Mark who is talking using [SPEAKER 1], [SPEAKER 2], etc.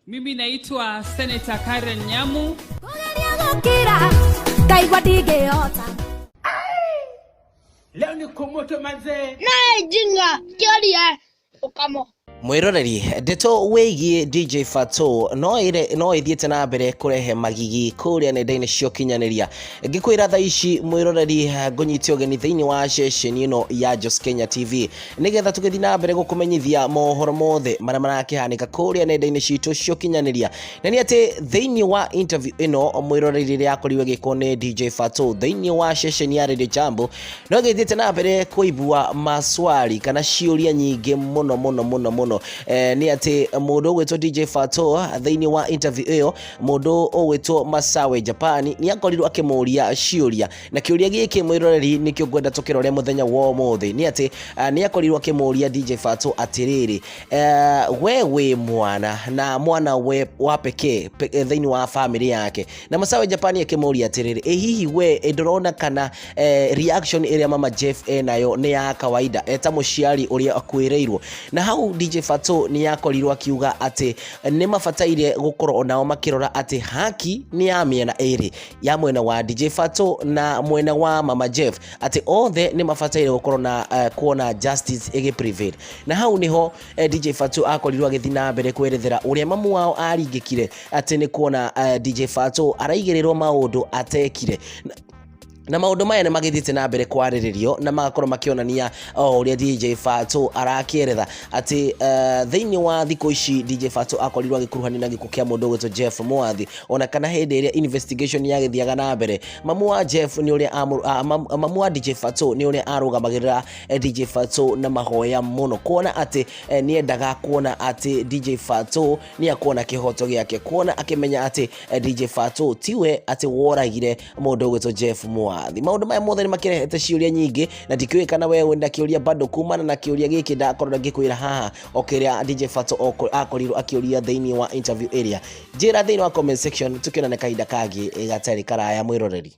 [SPEAKER 1] Mimi naitwa Senator Karen Nyamu.
[SPEAKER 2] Kũgeria gũkira ngaigua ndingĩhota.
[SPEAKER 3] Leo ni kumoto manzee.
[SPEAKER 4] Naye jinga kĩoria ũkamo.
[SPEAKER 5] Mwĩroreri, ndeto wĩgiĩ DJ Fatxo no ĩre no ĩthiĩte na mbere kũrehe magigi kũrĩa nenda-inĩ cia ũkinyanĩria. Ngĩkwĩra thaa ici mwĩroreri, ngũnyite ũgeni thĩinĩ wa ceceni ĩno ya Jos Kenya TV nĩgetha tũgĩthiĩ na mbere gũkũmenyithia mohoro mothe marĩa marakĩhanĩka kũrĩa nenda-inĩ citũ cia ũkinyanĩria. Na nĩ atĩ thĩinĩ wa interview ĩno mwĩroreri ĩrĩa yakorirwo ĩgĩkwo nĩ DJ Fatxo thĩinĩ wa ceceni ya Radio Jambo no ĩgĩthiĩte na mbere kũibua maswali kana ciũria nyingĩ mũno mũno mũno mũno. Nĩ atĩ mũndũ ũgwĩtwo DJ Fatxo thĩinĩ wa interview ĩyo, mũndũ ũgwĩtwo Masawe Japan nĩ akorirwo akĩmũria ciũria, na kĩũria gĩkĩ mwĩroreri nĩkĩo ngwenda tũkĩrore mũthenya wa ũmũthĩ. Nĩ atĩ nĩ akorirwo akĩmũria DJ Fatxo atĩrĩrĩ, we wĩ mwana na mwana we wa pekee thĩinĩ wa famĩlĩ yake, na Masawe Japan akĩmũria atĩrĩrĩ, ĩ hihi we ndũrona kana reaction ĩrĩa mama Jeff enayo nĩ ya kawaida eta mũciari ũrĩa akuĩrĩirwo? Na hau DJ Fatxo nĩ akorirwo akiuga atĩ nĩ mabataire gũkorwo onao makĩrora atĩ haki nĩ ya mĩena ĩrĩ, ya mwena wa DJ Fatxo na mwena wa mama Jeff, atĩ othe nĩ mabataire gũkorwo na kuona justice ĩgĩ prevail. Na hau nĩho DJ Fatxo akorirwo agĩthiĩ na mbere kwerethera ũrĩa mamu wao aringĩkire atĩ nĩ kuona DJ Fatxo araigĩrĩrwo maũndũ atekire. Na maũndũ maya nĩ magĩthiĩte na mbere kwarĩrĩrio na magakorwo makĩonania o ũrĩa DJ Fatxo arakĩeretha atĩ thĩinĩ wa thikũ ici DJ Fatxo akorirwo agĩkuruhanio na gĩkuũ kĩa mũndũ ũgwĩtwo Jeff Mwathi, ona kana hĩndĩ ĩrĩa investigation yagĩthiaga na mbere, mamu wa Jeff nĩ ũrĩa mamu wa DJ Fatxo nĩ ũrĩa arũgamagĩrĩra DJ Fatxo na mahoya mũno, kuona atĩ nĩendaga kuona atĩ DJ Fatxo nĩ akuona kĩhoto gĩake, kuona akĩmenya atĩ DJ Fatxo tiwe atĩ woragire mũndũ ũgwĩtwo Jeff Mwathi. Maũndũ maya mothe nĩ makĩrehete ciũria nyingĩ, na ndikĩũĩ kana we wĩna kĩũria bado kumana na kĩũria gĩkĩ ndakorwo ngĩkwĩra haha, o kĩrĩa DJ Fatxo akorirwo akĩũria thĩinĩ wa interview ĩrĩa. Njĩra thĩinĩ wa comment section, tũkĩonane kahinda kangĩ gatarĩ karaya mwĩroreri.